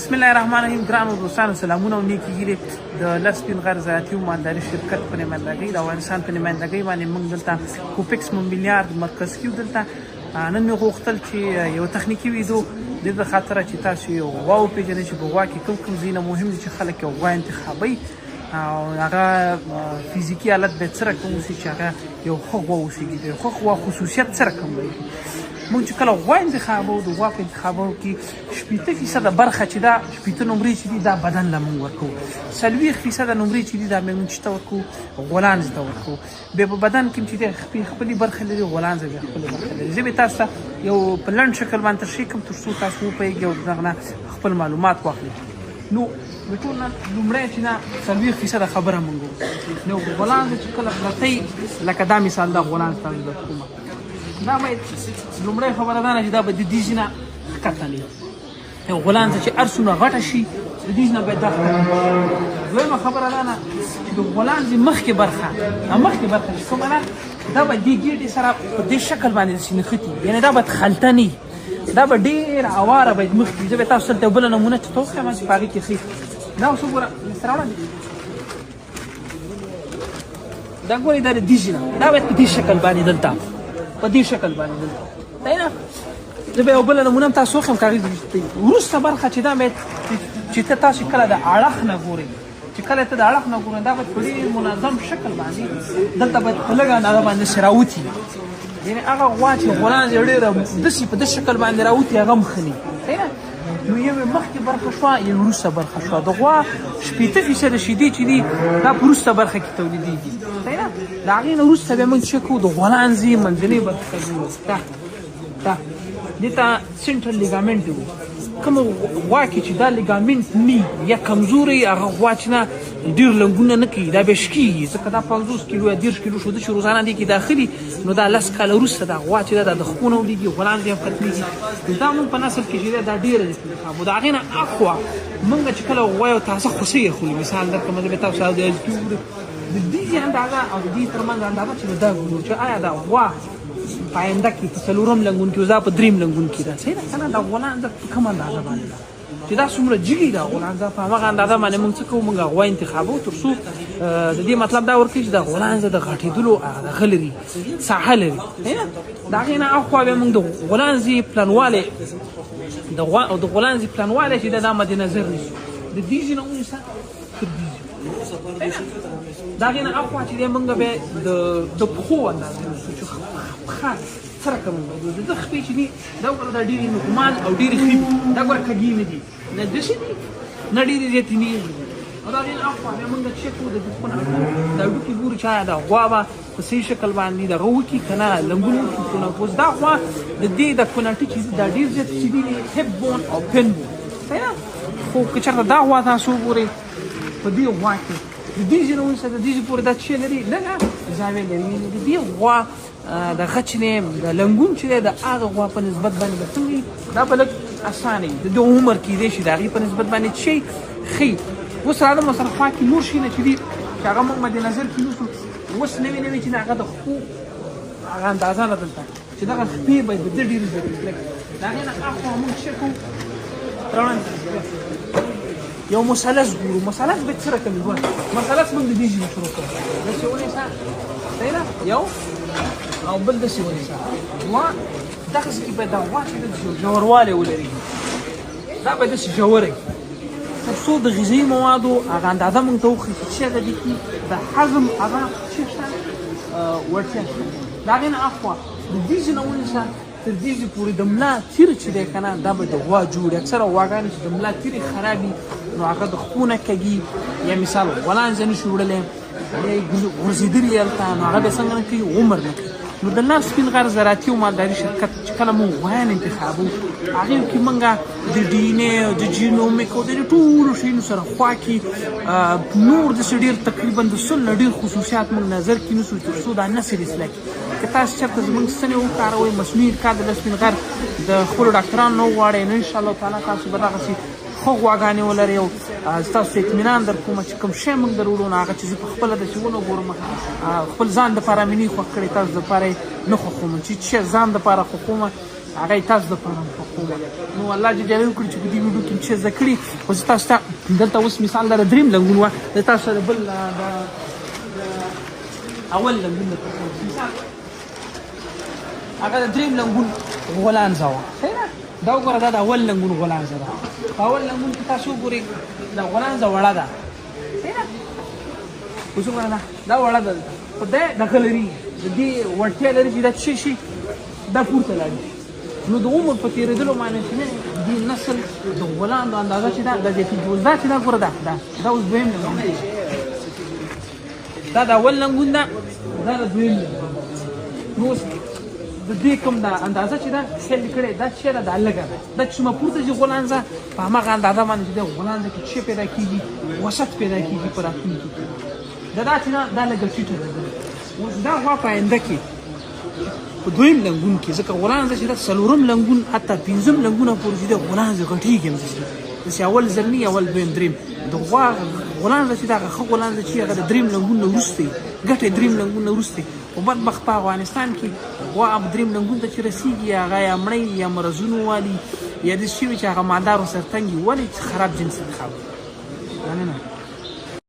بسم الله الرحمن الرحیم. ګرانو دوستانو سلامونه او نیکې هیلې. د لس سپین غر زراعتي او مالداري شرکت په نمایندګۍ، د افغانستان په نمایندګۍ باندې موږ دلته کوپکس ممبلیارد مرکز کې یو. دلته نن مې غوښتل چې یو تخنیکي ویډیو د دې خاطر چې تاسو یو غوا وپېژنئ چې په غوا کې کوم کوم ځایونه مهم دي چې خلک یو غوا انتخابوي او هغه فزیکي حالت به څه رقم اوسي چې هغه یو ښه غوا اوسېږي، د یو ښه غوا خصوصیت څه رقم وي. موږ چې کله غوا انتخابو، د غوا په انتخابو کې 60% برخه چې دا 60 نمرې چې دي دا بدن له موږ ورکوو، 40% نمرې چې دي دا موږ چې ته ورکوو غولانځ ته ورکوو. بیا په بدن کې چې دی خپلې برخې لري، غولانځ بیا خپلې برخې لري. زه به تاسو ته یو په لنډ شکل باندې تشریح کړم تر څو تاسو وپوهېږئ او دغه نه خپل معلومات واخلئ. نو د ټول نه لومړی چې نه 40% خبره موږ وکړو. نو غولانځ چې کله پرته لکه دا مثال دا غولانځ تاسو درته کومه، دا باید لومړی خبره دا نه چې دا به د دې ځای نه ښکته نه وي. یو غولانځ چې هر څومره غټه شي د دې ځای نه باید دا ښکته شي. دویمه خبره دا نه چې د غولانځې مخکې برخه، دا مخکې برخه چې کومه ده دا به دې ګېډې سره په دې شکل باندې داسې نښتي، یعنې دا باید خلطه نه وي، دا به ډېره اواره باید مخکې وي. زه به تاسو دلته بله نمونه چې ته وښیم چې په هغې کې ښیي. دا اوس وګوره سره وړاندې دا ګورئ، دا د دې ځای نه دا باید په دې شکل باندې دلته، په دې شکل باندې دلته دی نه. زه به یو بله نمونه هم تاسو وښیم کاغذ. وروسته برخه چې دا باید چې ته تاسو کله د اړخ نه ګورئ، چې کله ته د اړخ نه ګورئ دا باید په ډېر منظم شکل باندې دلته باید په لږه اندازه باندې سره راوتي، یعنې هغه غوا چې غولانځ یې ډېره داسې په دې شکل باندې راوتي هغه هم ښه نه وي، صحیح ده؟ نو یو یې مخکې برخه شوه، یو وروسته برخه شوه. د غوا 60% شیدې چې دي دا په وروسته برخه کې تولیدېږي، صحیح ده؟ د هغې نه وروسته بیا موږ څه کوو، د غولانځې منځنۍ برخه ته ګورو. دا دا دې ته central ligament وو. کوم غوا کې چې دا ligament نه یا کمزوري، هغه غوا چې نه ډېر لنګونه نه کوي، دا بیا شکېږي، ځکه دا 50 کیلو یا 30 کیلو شوده چې روزانه دې کې داخلي، نو دا 10 کاله وروسته دا غوا چې ده دا د خپو نه ولېږي، غولانځ یې هم ختمېږي. نو دا موږ په نسل کې چې ده دا ډېره دې انتخاب. د هغې نه اخوا موږ چې کله غوا یو تازه خوسۍ اخلو، مثال درکړم زه به تاسو د د دې اندازه او د دې ترمنځ اندازه چې دا ګورو چې آیا دا غوا په آینده کې په څلورم لنګون کې دا په دریم لنګون کې ده، صحیح ده که نه؟ دا غولانځ په کومه اندازه باندې ده چې دا څومره جګي ده غولانځ، په هماغه اندازه باندې موږ څه کوو، موږ غوا انتخابوو تر څو د دې مطلب دا ورکوي چې دا غولانځ د غټېدلو هغه لري، ساحه لري، صحیح ده؟ د هغې نه اخوا بیا موږ د غولانځې پلنوالی، د غوا او د غولانځې پلنوالی چې ده دا مد نظر نیسو، د دې ځای نه ونیسه تر دې ځای. د هغې نه اخوا چې دی موږ بیا د پښو اندازه نیسو چې پښه څه رقم وي. د ده خپې چې دي دا وګوره دا ډېرې نورمال او ډېرې ښې دي، دا ګوره کږې نه دي، نه داسې دي نه ډېرې زیاتې نه دي. او د هغې نه اخوا بیا موږ چې کوو د دې خونه دا هډوکي ګورو چې آیا دا غوا به په صحیح شکل باندې دغه وکړي که نه، لنګونه وکړي که نه. اوس دا غوا د دې د کوناټي چې دا ډېر زیات چې دي hip bone او pin bone، صحیح ده؟ خو که چېرته دا غوا تاسو وګورئ په دې غوا کې د دې ځای نه ونیسه د دې ځای پورې دا څه لري، لږه زاویه لري، یعنې د دې غوا د غچ نه د لنګون چې دی د هغه غوا په نسبت باندې به څنګه وي، دا به لږ اسانه وي، د دې عمر کېدای شي د هغې په نسبت باندې چې ښه وي. اوس راځم ورسره خوا کې نور شیونه چې دي چې هغه موږ مد نظر کې نیسو. اوس نوې نوې چې هغه د خپو هغه اندازه ده دلته چې دغه خپې باید د ده ډېرې زیاتې کلکې. د هغې نه اخوا موږ څه کوو، راوړاندې یو مثلث ګورو. مثلث به څه رقم وي؟ مثلث موږ د دې ځای نه شروع کوو، داسې ونیسه، صحیح ده؟ یو او بل داسې ونیسه، دوه، دغسې کې باید دا غوا چې داسې یو ژوروالی ولري، دا باید داسې ژوره وي تر څو د غذایي موادو هغه اندازه موږ ته وښیي چې څه ده دې کې د هضم هغه څه شته، وړتیا شته. د هغې نه اخوا د دې ځای نه ونیسه تر دې ځای پورې د ملا تیر چې دی که نه دا به د غوا جوړ. اکثره غواګانې چې د ملا تیر یې خراب وي نو هغه د خپو نه کږي، یا مثال غولانځ نه شي وړلی، یا یې غورځېدلي هلته، نو هغه بیا څنګه نه کوي، عمر نه کوي. نو د لاس سپین غر زراعتي او مالداري شرکت چې کله موږ غوایان انتخابو هغې کې موږ د ډي ان ای او د جینومیک او د دې ټولو شیانو سره خوا کې نور داسې ډېر تقریبا د 100 نه ډېر خصوصیات موږ نظر کې نیسو تر څو دا نسل اصلاح کړي. که تاسو چېرته زموږ ستنې وکاروئ، مصنوعي القاح د لس سپین غر د خپلو ډاکټرانو نه وغواړئ، نو انشاءالله تعالی تاسو به دغسې ښه غواګانې ولرئ او ستاسو اطمینان در کوم چې کوم شی موږ در وړو نو هغه چې زه په خپله داسې ونه ګورم، خپل ځان دپاره مې نه خوښ کړی، تاسو دپاره یې نه خوښوم، چې ځان دپاره خوښوم هغه یې تاسو دپاره هم خوښوم. نو الله جل جلاله وکړي چې په دې ویډیو کې څه زده کړي. خو زه تاسو ته دلته اوس مثال دا د دریم لنګون وه، زه تاسو ته د بل د اول لنګون درته کوم مثال، هغه د دریم لنګون غولانځه وه. صحیح ده؟ دا وګوره، دا د اول لنګون غولانځه ده. په اول لنګون کې تاسو وګورئ دا غولانځه وړه ده. صحیح ده؟ اوس وګوره دا وړه ده، خو دا دغه لري، د دې وړتیا لري چې دا څه شي دا پورته لاړ شي. نو د عمر په تېرېدلو باندې چې نه دې نسل د غولاندو اندازه چې ده دا زیاتېږي. اوس دا چې دا ګوره دا دا اوس دویم لنګون دی، دا د اول لنګون ده، دا د دویم لنګون. نو اوس د دې کوم دا اندازه چې ده سیل کړې دا چې ده دا لږه ده، دا چې څومره پورته ځي غولانځه په هماغه اندازه باندې چې ده غولانځه کې څه پیدا کېږي، وسط پیدا کېږي په راتلونکي کې. دا دا چې ده دا لږه ټیټه ده. اوس دا غوا په آینده کې په دویم لنګون کې، ځکه غولانځه چې ده څلورم لنګون حتی پنځم لنګونه پورې چې ده غولانځه غټېږي هم داسې اول ځل نه، اول دویم دریم د غوا غولانځه چې ده هغه ښه غولانځه چې هغه د دریم لنګون نه وروسته وي، ګټه یې دریم لنګون نه وروسته وي. خو بدبخت په افغانستان کې غوا دریم لنګون ته چې رسېږي هغه یا مړی یا مرضونو والي یا داسې شوي چې هغه مالدار ورسره تنګ وي، ولې چې خراب جنس انتخاب. مننه.